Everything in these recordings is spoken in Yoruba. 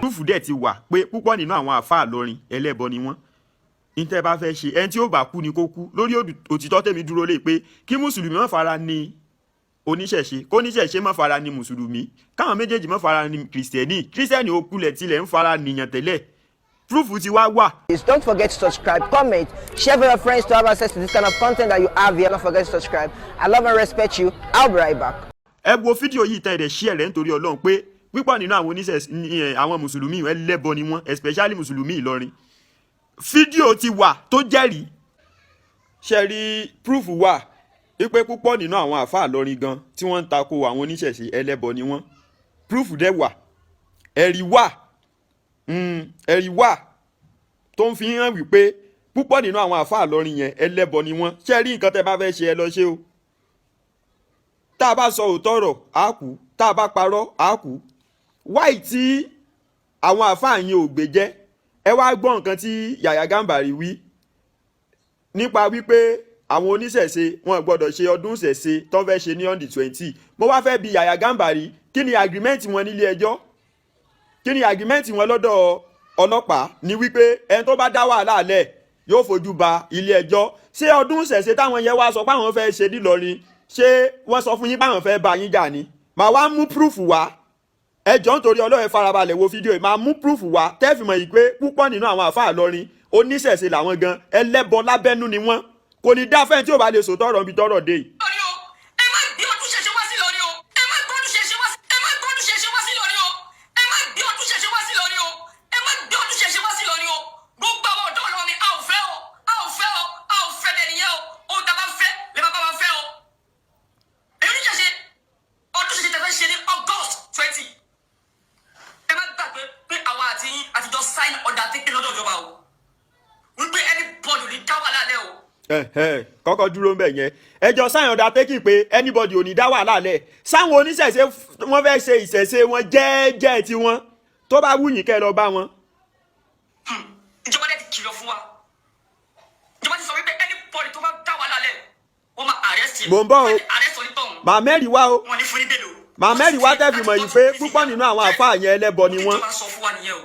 Proof dẹ̀ ti wà pé púpọ̀ nínú àwọn àáfàá Ìlọrin, ẹlẹ́bọ ni wọ́n. Ní tẹ́ bá fẹ́ ṣe, ẹni tí ó bá kú ni kó kú lórí òtítọ́. Tèmi dúró lé pé kí mùsùlùmí má fara ní oníṣẹ̀ṣe, kó oníṣẹ̀ṣe má fara ní mùsùlùmí, káwọn méjèèjì má fara ní kìrìsìtẹ́nì. Kìrìsìtẹ́nì ó kulẹ̀ tilẹ̀ ń fara nìyàn tẹ́lẹ̀. Proof ti wá wà. Please don't forget to subscribe, comment, share with your friends to have access to this kind of content that you have here. Don't forget to subscribe. I love and respect you. I'll be right back. Ẹ wo fídíò yìí tẹ́ ẹ dẹ̀ share rẹ̀ nítorí Ọlọ́run pé pípọ̀ nínú àwọn oníṣẹ̀, àwọn mùsùlùmí, ẹlẹ́bọ ni wọ́n, especially mùsùlùmí Ìlọrin. Fídíò ti wà tó jẹ́rìí. Ṣe rí, proof wà wípé púpọ̀ nínú àwọn àáfàá Ìlọrin gan tí wọ́n ń tako àwọn oníṣẹ̀ṣe, ẹlẹ́bọ ni wọ́n. Proof dẹ̀ wà, ẹ̀rí wà, ẹ̀rí wà tó ń fi hàn wípé púpọ̀ nínú àwọn àáfàá Ìlọrin yẹn, ẹlẹ́bọ ni wọ́n. Ṣe rí, nǹkan tẹ́ bá fẹ́ ṣe, ẹ lọ ṣe o. Tá a bá sọ òótọ́ ọ̀rọ̀, á kú. Tá a bá parọ́, á kú. Wáì tí àwọn àáfàá yẹn ò gbé jẹ́? Ẹ wá gbọ́ nǹkan tí Yàyà Gàmbàrí wí nípa wípé àwọn oníṣẹ̀ṣe wọn gbọ́dọ̀ ṣe ọdún ìṣẹ̀ṣe tó fẹ́ ṣe ní on the 20. Mo wá fẹ́ bi Yàyà Gàmbàrí, kí ni agreement wọn nílé ẹjọ́? Kí ni agreement wọn lọ́dọ̀ ọlọ́pàá? Ní wípé ẹni tó bá dá wàhálà lẹ̀ yóò fojú ba ilé ẹjọ́. Ṣé ọdún ìṣẹ̀ṣe táwọn yẹn wá sọ pé àwọn fẹ́ ṣe nílọrin, ṣé wọ́n sọ fún yín báwọn fẹ́ bá yín jà ni? Màá wá mú proof wá. Ẹ jọ̀ọ́, nítorí Ọlọ́run, ẹ farabalẹ̀ wo fídíò yìí. Máa mú proof wá tẹ́ẹ̀fì mọ̀ yìí pé púpọ̀ nínú àwọn àfáà Ìlọrin, oníṣẹ̀ṣe làwọn gan, ẹlẹ́bọ lábẹ́nú ni wọ́n. Kò ní dá fẹ́ni tí ò bá lè sòtọ́ ọ̀rọ̀ níbi tọ́rọ̀ dé yìí. Ìlọrin o, ẹ má gbé ọdún ṣẹ̀ṣẹ̀ wá sí Ìlọrin o. Ẹ má gbé ọdún ṣẹ̀ṣẹ̀ wá sí, ẹ má gbé ọdún ṣẹ̀ṣẹ̀ wá sí Ìlọrin o. Ẹ má gbé ọdún ṣẹ̀ṣẹ̀ wá sí Ìlọrin o. Ẹ má gbé ọdún ṣẹ̀ṣẹ̀ wá sí Ìlọrin o. Gbogbo àwọn ọ̀dọ́ Ìlọrin, a ò fẹ́ o, a ò fẹ́ o, a ò fẹ́ dẹ̀ nìyẹn o. Ohun tá a bá fẹ́ lè má bá wa fẹ́ o. Èyí oníṣẹ̀ṣe, ọdún ṣẹ̀ṣẹ̀ tẹ́ fẹ́ ṣe ní August 20, ẹ má gbàgbé pé àwa àti yín àtijọ́ sign undertaking lọ́dọ̀ ìjọba o, wípé anybody ò ní dá wàhálà lẹ́ o. Ẹ̀hẹ́n, kọ́kọ́ dúró ń bẹ̀ yẹn. Ẹjọ́ sign undertaking pé anybody ò ní dá wàhálà lẹ̀. Sáwọn oníṣẹ̀ṣe, wọ́n fẹ́ ṣe ìṣẹ̀ṣe wọn jẹ́ẹ́jẹ́ tiwọn. Tó bá wù yín, kẹ́ ẹ lọ bá wọn. Ìjọba dẹ̀ ti kìlọ̀ fún wa. Ìjọba ti sọ wípé anybody tó bá dá wàhálà lẹ̀, wọ́n máa arrest yẹn. Mò ń bọ̀ o. Arrest onítọ̀hún. Màá mẹ́rìí wá o. Wọ́n ní fún ní bail o. Màá mẹ́rìí wá tẹ́ fi mọ̀ yìí pé púpọ̀ nínú àwọn àfáà yẹn, ẹlẹ́bọ ni wọ́n. Ìjọba sọ fún wa nìyẹn o.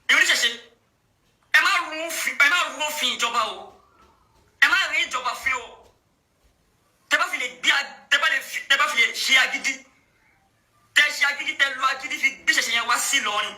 Èyí oníṣẹ̀ṣe, ẹ má rú òfin ìjọba o. Ẹ má rí ìjọba fi o. Tẹ bá fi lè gbé tẹ bá fi lè ṣe agídí, tẹ ṣe agídí, tẹ lọ agídí fi gbé ṣẹ̀ṣẹ̀ yẹn wá sí Ìlọrin,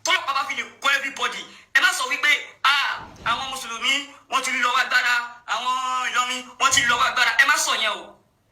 tọ́lọ́pàá bá fi lè kọ́ everybody, ẹ má sọ wípé, ah, àwọn mùsùlùmí wọ́n ti lọ́wọ́ agbára, àwọn Ìlọrin wọ́n ti lọ́wọ́ agbára. Ẹ má sọ yẹn o.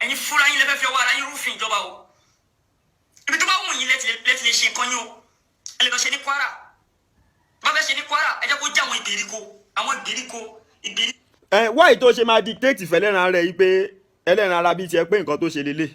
Ẹ̀yin fúnra yín lẹ́fẹ̀ẹ́ fi ọwọ́ ara yín rúfin ìjọba o. Ibi tó bá wù yín lẹ́tì lè ṣe nǹkan yín o. Ẹ lè lọ ṣe ní Kwara. Bá fẹ́ ṣe ní Kwara, ẹ jẹ́ kó jẹ́ àwọn ìgbèríko, àwọn ìgbèríko, ìgbèríko. Ẹ wáyé tó ṣe máa dictate fẹ́lẹ́ran ara ẹ yìí pé ẹlẹ́ran ara bíi tiẹ̀ pé nǹkan tó ṣe lélẹ̀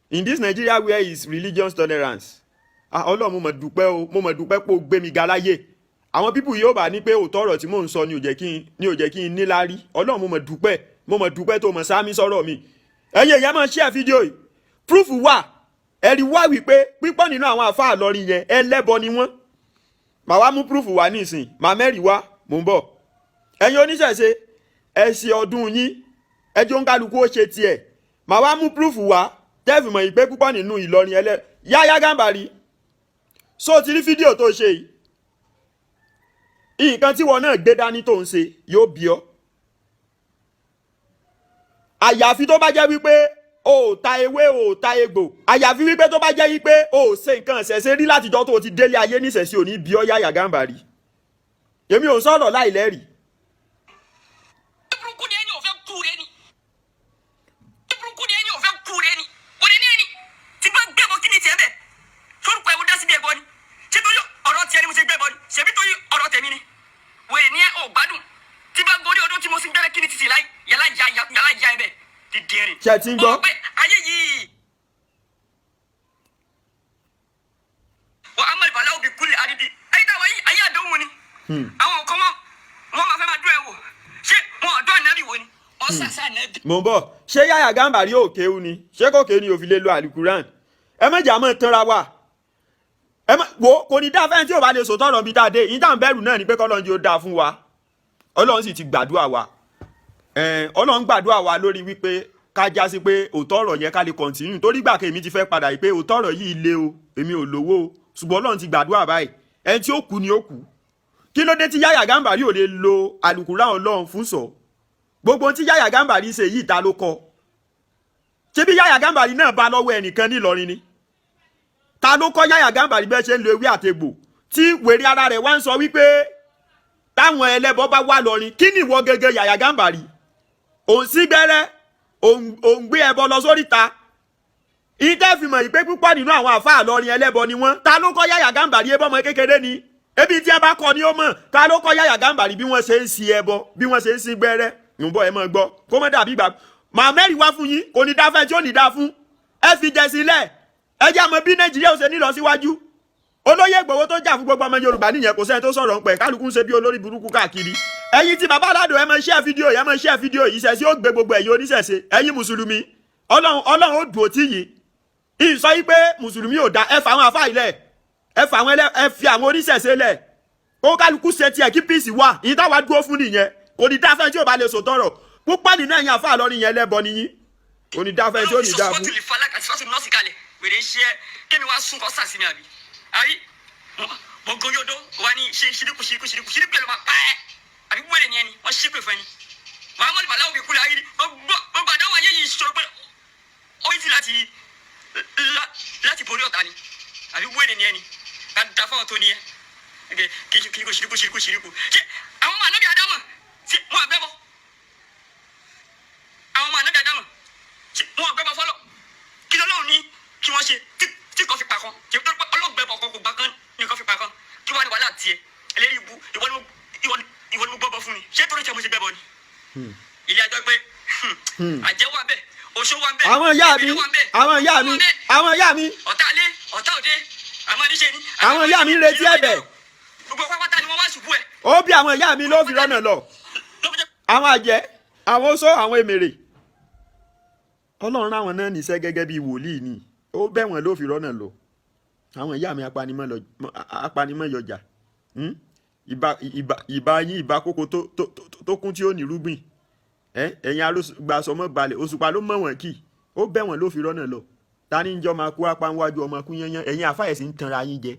in this Nigeria where is religious tolerance. Ah, Ọlọ́run, mo mọ̀ dúpẹ́ o. Mo mọ̀ dúpẹ́ pé o gbé mi ga láyé. Àwọn people yóò bá ní pé òótọ́ ọ̀rọ̀ tí mò ń sọ ni ò jẹ́ kí n níláárí. Ọlọ́run, mo mọ̀ dúpẹ́, mo mọ̀ dúpẹ́ tó mọ̀ sáámi sọ̀rọ̀ mi. Ẹ̀yin èèyàn, máa share fídíò yìí. Proof wà, ẹ̀rí wà wípé pípọ̀ nínú àwọn àfáà Ìlọrin yẹn, ẹlẹ́bọ ni wọ́n. Màá wá mú proof wá nísìn, màá mẹ́rìí wá. Mò ń bọ̀. Ẹ̀yin oníṣẹ̀ṣe, ẹ ṣe ọdún yín, ẹjọ́ ń kálukú ó ṣe tiẹ̀. Màá wá mú proof wá tẹ́ẹ̀fì mọ̀ yìí pé púpọ̀ nínú Ìlọrin ẹlẹ́. Yáyá Gàmbàrí, so ti rí fídíò tó ṣe yìí, nǹkan tí wọn náà gbé dání tó ń ṣe yóò bí ọ. Àyàfi tó bá jẹ́ wípé o ò ta ewé, o ò ta egbò. Àyàfi wípé tó bá jẹ́ wípé o ò ṣe nǹkan ìṣẹ̀ṣe rí látijọ́ tó o ti délé ayé, níṣẹ̀ṣe ò ní bí ọ. Yáyà Gàmbàrí, èmi ò ń sọ̀rọ̀ láì lẹ́rìí. Burúkú ni ẹni ò fẹ́ kú rẹ ni. Burúkú ni ẹni ò fẹ́ kú rẹ ni. Kò ní ní ẹni tí bá gbẹ̀bọ, kí ni tiẹ̀ bẹ̀ torúkọ ẹ̀wọ̀n dá síbi ẹ̀bọ ni? Ṣé torí ọ̀rọ̀ tiẹ̀ ni mo ṣe gbẹ̀bọ ni? Ṣèbí torí ọ̀rọ̀ tèmi ni? Wèrè ni ẹ, ò gbádùn. Tí bá gorí ọdún tí mo sì gbẹ́rẹ́, kí ni títì láì yàrá ya yàrá ya ẹ bẹ̀ ti dìrín. Ṣé ẹ ti ń gbọ́? Ó mọ̀ pé ayé yìí wà á mọ̀ ìbàlá òbí kúlẹ̀ àdìdì ayé táwa yìí, ayé àdéhùn ni. Àwọn kan mọ́ wọ́n máa fẹ́ máa dún ẹ wò. Ṣé wọn ọ̀dọ́ ànábì wo ni wọ́n sàṣà ànábì? Mò ń bọ̀. Ṣé Yáyà Gàmbàrí ò kéwú ni? Ṣé kò kéwú ni òfin lè lo àlùkùrán? Ẹ má jà mọ́ tanra wa. Ẹ má wo, kò ní dá fẹ́ni tí ò bá lè sòtọ́ ọ̀rọ̀ bí tá a dé yìí. Tá à ń bẹ̀rù náà ni pé kọ́lọ́n jẹ́ ó dáa fún wa. Ọlọ́run sì ti gbàdúrà wa. Ọlọ́run gbàdúrà wa lórí wípé ká já sí pé òótọ́ ọ̀rọ̀ yẹn ká lè continue, torí gbà kí èmi ti fẹ́ padà yìí pé òótọ́ ọ̀rọ̀ yìí le o, èmi ò lówó o. Ṣùgbọ́n Ọlọ́run ti gbàdúrà báyìí, ẹni tí ó kú ni ó kú. Kí ló dé tí Yahya Gambari ò lè lo àlùkùránì Ọlọ́run fún sọ? Gbogbo ohun tí Yahya Gambari ṣe yìí, ta ló kọ? Ṣé bí Yahya Gambari náà bá lọ́wọ́ ẹnìkan nílọrin ni? Ta ló kọ́ Yahya Gambari bẹ́ẹ̀ ṣe ń lo ewé àtegbò, tí wèrè ara rẹ̀ wá ń sọ wípé táwọn ẹlẹ́bọ bá wà lọrin? Kí ni ìwọ gẹ́gẹ́ Yahya Gambari? Òun sí gbẹ́rẹ́, òun gbé ẹbọ lọ sóríta. Ìtẹ́ fi mọ̀ yìí pé púpọ̀ nínú àwọn àfáà lọrin, ẹlẹ́bọ ni wọ́n. Ta ló kọ́ Yahya Gambari? Ebọ́ ọmọ kékeré ni, ebi tí ẹ bá kọ ni ó mọ̀. Ta ló kọ́ Yahya Gambari bí wọ́n ṣe ń si ẹbọ, bí wọ́n ṣe ń sin gbẹ́rẹ́? Ń bọ̀, ẹ mọ̀ gbọ́, kó mọ́ dàbí ìgbà màá mẹ́rin wá fún yín. Kò ní dáfẹ́ tí ó ní dá fún. Ẹ fi jẹ sílẹ̀, ẹ jẹ́ àmọ́ bí Nàìjíríà ó ṣe ní lọ síwájú. Olóyè Ìgbòho tó jà fún gbogbo ọmọ Yorùbá nìyẹn. Kò sẹ́ni tó sọ̀rọ̀ ń pẹ̀. Kálukú ń ṣe bí olórí burúkú káàkiri. Ẹ̀yin tí bàbá aládùn, ẹ máa share fídíò yìí, ẹ máa share fídíò yìí. Ìṣẹ̀ṣe ó gbé gbogbo ẹ̀yin oníṣẹ̀ṣe, ẹ̀yin mùsùlùmí. Ọlọ́run, Ọlọ́run ó dùn ó tì yín. Ìsọ yìí pé mùsùlùmí ò da. Ẹ fà àwọn àfáà ilẹ̀, ẹ fà àwọn ẹlẹ́, ẹ fi àwọn oníṣẹ̀ṣe lẹ̀, kó kálukú ṣe tiẹ̀, kí peace wà. Ìyí táwa dúró fún nìyẹn. Kò ní dáfẹ́ tí ò bá lè sòtọ́rọ̀. Púpọ̀ nínú ẹ̀yin àfáà lọ́rin yẹn, lẹ́bọ nìyí. Kò ní dáfẹ́ tí ò ní dá fún. Suratul Falaq àti Suratul Nasi kalẹ̀. Wèrè ń ṣe ẹ́, kémi wá sún kọ́ sàsí mi àbí àbí mo goyodo wa ní ṣe ṣíríkù ṣíríkù ṣíríkù ṣíríkù ẹ̀ ló máa pa ẹ́ àbí? Wèrè ni ẹni wọ́n ṣépè fún ẹni Muhammadu Bala òbí kúlẹ̀ ayé. Gbogbo gbogbo àdáwọ̀ ayé yìí sọ pé ó yìí ti láti borí ọ̀tá ni àbí? Wèrè ni ẹni ká da fáwọn tó ní ẹ kí ṣíríkù ṣíríkù ṣíríkù ṣíríkù. Ṣé àwọn ọmọ ànábì Ádámà ṣé wọn àgbẹ̀ bọ̀? Àwọn ọmọ ànábì Ádámà ṣé wọn àgbẹ̀ bọ̀ fọlọ́? Kí lọ́lọ́run ní kí wọ́n ṣe tí kò fi pa kan? Kí tó ọlọ́gbẹ́ bọ̀ kan kò gbà kan ní kò fi pa kan. Kí wàá ní wàhálà tiẹ̀? Ẹlẹ́rìí ibu, ìwọ ni mo gbọ́ bọ́ fún mi. Ṣé torí tí mo ṣe gbẹ́ bọ́ ni? Ilé ẹjọ́ pé àjẹ́ wà bẹ́ẹ̀, oṣó wà bẹ́ẹ̀, Àwọn ìyá mi, èmi wà bẹ́ẹ̀, àwọn ìyá mi, wà bẹ́ẹ̀, àwọn ìyá mi, ọ̀tá ilé, ọ̀tá òde, àmọ́ níṣe ni. Àwọn ìyá mi ń retí ẹ̀bẹ̀. Gbogbo pápátá ni wọ́n wá ṣubú ẹ̀. Ó bí àwọn ìyá mi ló fi rọ́nà lọ. Ló fi jẹ́ Àwọn àjẹ́, àwọn oṣó, àwọn èmèrè, Ọlọ́run ráwọn náà níṣẹ́ gẹ́gẹ́ bí wòlíì ni. Ó bẹ̀ wọ́n ló fi rọ́nà lọ. Àwọn ìyá mi apanimọ̀ yọjà. Ìbà, ìbà, ìbà yín, ìbà kókó tó kún tí ó ní rúgbìn. Ẹ̀yin arúgbàsọmọ balẹ̀, òṣùpá ló mọ̀ wọ́n kì. Ó bẹ̀ wọ́n ló fi rọ́nà lọ. Ta ni ń jọ́ máa kú apá níwájú ọmọ kú yányán? Ẹ̀yin àfáà ń tanra yín jẹ.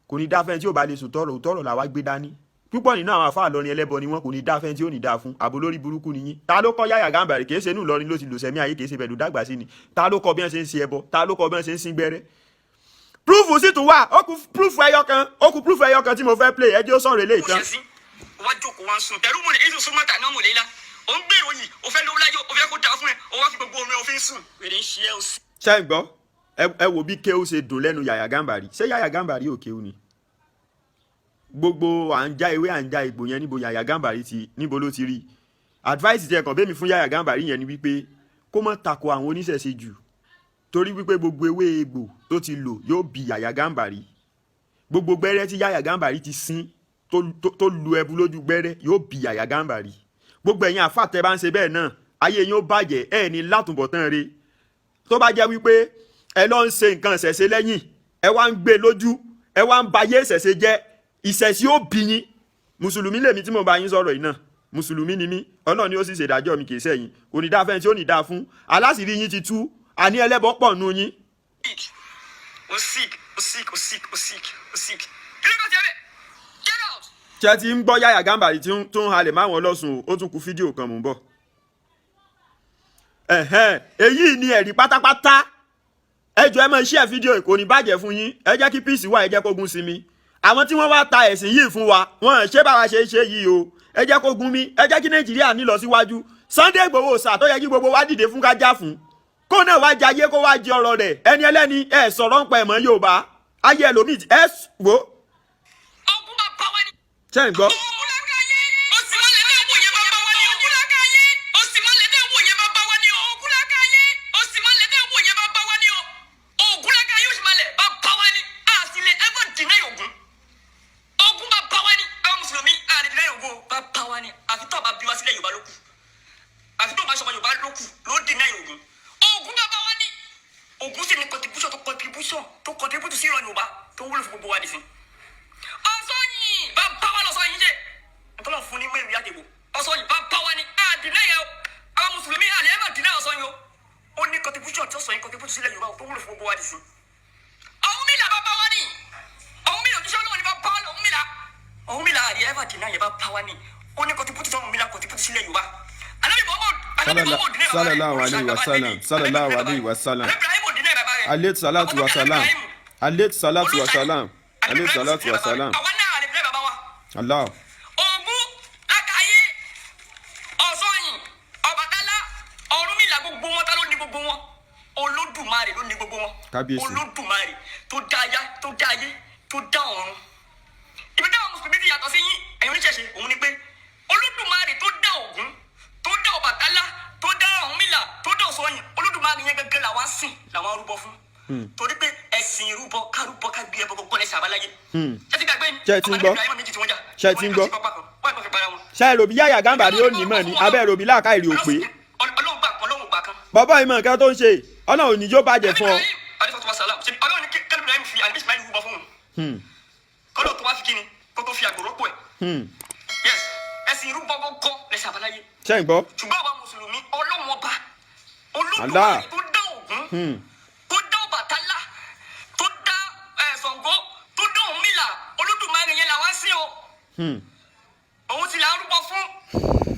Kò ní dáfẹ́ tí ò bá lè sùn tọrọ. Òtọrọ làwa gbé dání. Púpọ̀ nínú àwọn àfáà lọrin, ẹlẹ́bọ ni wọn. Kò ní dáfẹ́ tí ò ní dáa fún. Àbò lórí burúkú ni yín. Ta ló kọ́ Yahya Gambari? Kìí ṣe inú Ìlọrin ló ti lò sẹ́mi ayé, kìí ṣe pẹ̀lú dàgbà sí ni. Ta ló kọ́ bí wọ́n ṣe ń ṣe ẹbọ? Ta ló kọ́ bí wọ́n ṣe ń sín gbẹ́rẹ́? Proof sì tún wà. Ó kù proof ẹyọ kan, ó kù proof ẹyọ kan tí mo fẹ́ play. Ẹjọ́ sọ̀rọ̀ eléyìí kó tán. ṣe sí wá jókòó, wá ń sùn pẹ̀lú mo ní èyí sún mọ́tà náà mo lè la. Ò ń gbèrò yìí, o fẹ́ lówó láyé, o fẹ́ kó dáa fún ẹ, o wá fi gbogbo orin o fi ń sùn. Wèrè ń ṣe ẹ́ o sí. Ṣé ń gbọ́? Ẹ wò bí kéwù ṣe dùn lẹ́nu Yahya Gambari. Ṣé Yahya Gambari ò kéwù ni? Gbogbo à ń já ewé, à ń já ìgbò yẹn, níbo Yahya Gambari ti, níbo ló ti rí? Advice tí ẹ kàn bẹ́mi fún Yahya Gambari yẹn ni wípé kó má tako àwọn oníṣẹ̀ṣe jù, torí wípé gbogbo ewé egbò tó ti lò yóò bí Yahya Gambari. Gbogbo gbẹ́rẹ́ tí Yahya Gambari ti sín, tó lu ẹbu lójú gbẹ́rẹ́, yóò bí Yahya Gambari. Gbogbo ẹ̀yin àfàtẹ́ bá ń ṣe bẹ́ẹ̀ náà, ayé yín ó bàjẹ́, ẹ̀ ní látúbọ̀tán re. Tó bá jẹ́ wípé ẹ lọ ń ṣe nǹkan ìṣẹ̀ṣe lẹ́yìn, ẹ wá ń gbé lójú, ẹ wá ń ba ayé ìṣẹ̀ṣe jẹ́, ìṣẹ̀ṣe ó bí yín. Mùsùlùmí lèmi tí mo bá yín sọ̀rọ̀ yìí náà, mùsùlùmí ni mí. Ọlọ́run ni ó sì ṣèdájọ́ mi, kì í ṣẹ̀yìn. Kò ní dáa fẹ́ni tí ó ní dáa fún. Aláṣìírí yín ti tú. Àní ẹlẹ́bọ pọ̀ nù yín. Sick, o sick, o sick, o sick, o sick, o sick. Kí ló dé tiẹ̀ bẹ́ẹ̀? Get out. Ṣé ti ń gbọ́ Yahya Gambari tí tó ń halẹ̀ máwọn ọlọ́sùn o? Ó tún kú fídíò kan, mò ń bọ̀. Ẹ̀hẹ́n, èyí ni ẹ̀rí pátápátá. Ẹ jọ̀ọ́, ẹ máa share fídíò, kò ní bàjẹ́ fún yín. Ẹ jẹ́ kí peace wà, ẹ jẹ́ kógun sinmi. Àwọn tí wọ́n wá ta ẹ̀sìn yìí fún wa, wọ́n ṣé báwa ṣe ń ṣe yìí o. Ẹ jẹ́ kó gun mi, ẹ jẹ́ kí Nàìjíríà ní lọ síwájú. Sunday Igboho sà tó yẹ kí gbogbo wa dìde fún, ká já fún, kó náà wá jayé, kó wá jẹ ọ̀rọ̀ rẹ̀. Ẹni ẹlẹ́ni ẹ sọ̀rọ̀ ń pa ẹ̀mọ́ Yorùbá ayé ẹlòmíì ẹ wò. Ogun bá bá wa ní. Ṣé ń gbọ́? Ogunlakaye. Òsìmọ́lẹ̀ tẹ̀ wò yẹn bá bá wa ní. Ogunlakaye. Òsìmọ́lẹ̀ tẹ̀ wò yẹn bá bá wa ní. Ogunlakaye. Òsìmọ́lẹ̀ tẹ̀ wò yẹn bá bá wa ní o. Ogunlakaye òsìmọ́lẹ̀ bá bá wa ní. A sì lè ever deny Ògún. Ògún bá bá wa ní. Àwọn Mùsùlùmí a lè deny Ògún o. Bá bá wa ní. Àfi tó bá bí wa sílẹ̀ Yorùbá ló kù. Àfi tó bá sọmọ Yorùbá ló kù ló deny Ògún. Ògún bá bá wa ní. Ògún sì ní contribution tó contribute sí ìran Yorùbá tó wúlò fún gbogbo wa nìsín. Ọ̀sọ́yìn bá bá wa lọ́sọ̀yìn jẹ́ ntọ́lọ̀ fún ní mẹ́rin àdìbò. Ọ̀sọ́yìn bá bá wa ní àdínà yẹn o. Àwọn Mùsùlùmí àlẹ́ ẹ̀ má dínà ọ̀sọ́yìn o. Ó ní contribution tí ọ̀sọ́yìn contribute sílẹ̀ Yorùbá tó wúlò fún gbogbo wa nìsín. Ọ̀hún mi là bá bá wa ní. Ó ní contribute sọ́run mi la contribute sílẹ̀ Yorùbá. Ànábì Muhammad, Ànábì Muhammad dínà bàbá rẹ̀. Sallallahu alayhi wa sallam, sallallahu alayhi wa sallam. Ànábì Ibrahim ò dínà bàbá rẹ̀. Alayhi salatu wa salam, alayhi salatu wa salam, alayhi salatu wa salam. Àwọn náà àlè dínà bàbá wa. Allah. Ògún, Lákàyé, Ọ̀ṣọ́yìn, Ọbàtálá, Ọ̀rúnmìlà, gbogbo wọn, ta ló ní gbogbo wọn? Olódùmarè ló ní gbogbo wọn. Kábíyèsí. Olódùmarè tó dá ayá, tó dá ayé, tó dá ọ̀run. Ibi táwọn mùsùlùmí ti yàtọ̀ sí yín, ẹ̀yin oníṣẹ̀ṣe, òun ni pé Olódùmarè tó dá Ògún, tó dá Ọbàtálá, tó dá Ọ̀rúnmìlà, tó dá Ọ̀ṣọ́yìn, Olódùmarè yẹn gẹ́gẹ́ làwọn sìn, làwọn rúbọ fún, torí pé ẹ̀sìn ìrúbọ, kárúbọ, kágbé ẹbọ gbogbo lẹ́sìn àbáláyé. Ṣé ti gbàgbé ni? Ṣé ẹ ti ń gbọ́? Ọba ní Ibrahim méjì tí wọ́n jà. Ṣé ẹ ti ń gbọ́? Wọ́n ìbọn fi para wọn. Ṣe èrò bí Yàyà Gàmbàrí ó ní mọ̀ ní abẹ́ èrò bí làákàyè ò pé? Ọlọ́run gbà kan, Ọlọ́run gbà kan. Bàbá ìmọ̀ nǹkan tó ń ṣe, Ọlọ́run ò ní jó bàjẹ́ fún ọ. Ibrahim alayhi salam, ṣe Ọlọ́run ní kí kálí Ibrahim fi àlùbí Ismail rúbọ fún un, kọ́lọ́ tó wá fi kíni kó tó fi àgbò rọ́pò ẹ̀. Yes, ẹ̀sìn ìrúbọ kọ́kọ́ lẹ́sìn àbáláyé. Ṣe ń gbọ́? Ṣùgbọ́n àwa mùsùlùmí, Ọlọ́run ọba Allah. Olódùmarè tó dá Ògún, tó dá Ọbàtálá, tó dá Ṣàngó, tó dá Ọ̀rúnmìlà, Olódùmarè yẹn làwọn sìn o. Òun sì là ń rúbọ fún,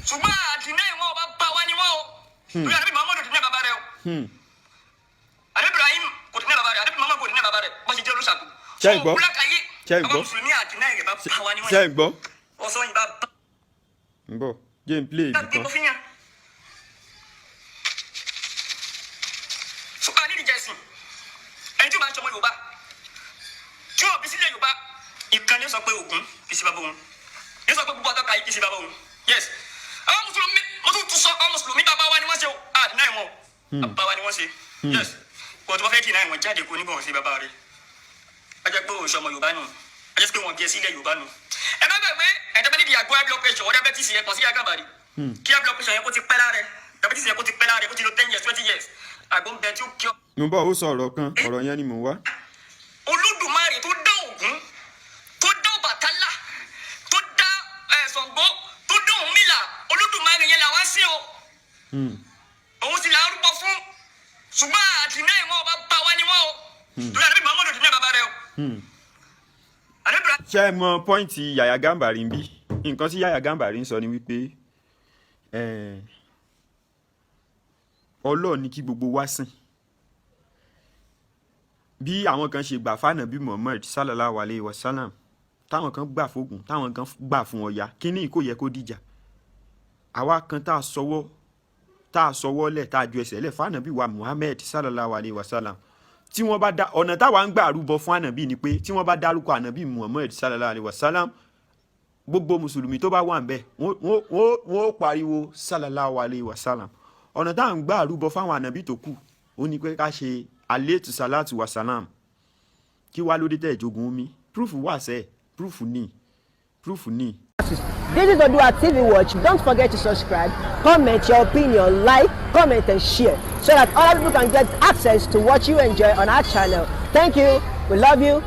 ṣùgbọ́n àdínà ìwọ̀n ọba bá wa ni wọ́n o, torí àdébí Muhammadu dínà bàbá rẹ o. Àdébí Ibrahim kò dínà bàbá rẹ, àdébí Muhammadu kò dínà bàbá rẹ, bá ṣe jẹ́ olóṣàkó. Ṣé ń gbọ́? Ṣé ń Ṣé gbọ́? Mùsùlùmí àdínà ìrẹ̀ bá bá wa ni wọ́n. Ṣe ń gbọ́? Ọ̀sán yìí bá bá Ń bọ̀, jẹ́ n play ibì gbé kan. bọ́ fíyàn. Ṣùgbọ́n nídìí jẹ́sìn, ẹni tí ó bá ń ṣọmọ Yorùbá, tí ó bí sílẹ̀ Yorùbá, ìkan ní sọ pé Ògún kì í ṣe bàbá òun, ní sọ pé gbogbo àtọ́ka yìí kì í ṣe bàbá òun. Yes, àwọn mùsùlùmí, mo tún tún sọ, àwọn mùsùlùmí bàbá wa ni wọ́n ṣe o. Àdínà ìwọ̀n bàbá wa ni wọ́n ṣe. Yes, kò tó bá fẹ́ dínà ìwọ̀n jáde kó nígbà wọn ṣe bàbá rẹ̀, ẹ jẹ́ pé òṣọmọ Yorùbá nù, ẹ jẹ́ pé wọ́n bí ẹ sílẹ̀ Yorùbá nù. Ẹ má gbàgbé, ẹ̀ tẹ́ bá nídìí àgọ́ high blood pressure or diabetes yẹn, kàn sí Yàyà Gàmbàrí. Kí high blood pressure yẹn kó ti pẹ́ lára rẹ̀, diabetes yẹn kó ti pẹ́ lára rẹ̀, kó ti lo 10 years, 20 years, àgbo ń bẹ tí ó kí ọ. Mo ń bọ̀, ó sọ ọ̀rọ̀ kan, ọ̀rọ̀ yẹn ni mò ń wá. Olódùmarè tó dá Ògún, tó dá Ọbàtálá, tó dá Ṣàngó, tó dá Ọ̀rúnmìlà, Olódùmarè yẹn làwọn sìn o. Òun sì là ń rúbọ fún, ṣùgbọ́n àdínà ìwọ̀n ọba bá wa ni wọ́n o, torí àdébí Muhammadu dínà bàbá rẹ o. Àdébí Ṣé ẹ mọ point Yàyà Gàmbàrí ń bí? Nǹkan tí Yàyà Gàmbàrí ń sọ ni wípé Ọlọ́run ní kí gbogbo wa sìn. Bí àwọn kan ṣe gbà fánà bí Muhammad sallallahu alayhi wa sallam, táwọn kan gbà fógun, táwọn kan gbà fún Ọya, kíní kò yẹ kó dìjà. Àwa kan tá a sọwọ́ lẹ̀, tá a ju ẹsẹ̀ lẹ̀ fánà bí wa Muhammad sallallahu alayhi wa sallam, tí wọ́n bá dá ọ̀nà táwa ń gbà rúbọ fún ànàbí ni pé tí wọ́n bá dárúkọ ànàbí Muhammad sallallahu alayhi wa sallam, gbogbo mùsùlùmí tó bá wà ń bẹ̀, wọ́n ó pariwo sallallahu alayhi wa sallam. Ọ̀nà táà ń gbà rúbọ fáwọn ànàbí tó kù, ó ní pé ká ṣe alayhi salatu wa salam. Kí wá lóde tẹ̀ jogun omi? Proof wà sẹ́, proof ní, proof ní. This is Odua TV Watch. Don't forget to subscribe, comment your opinion, like, comment, and share so that other people can get access to what you enjoy on our channel. Thank you. We love you.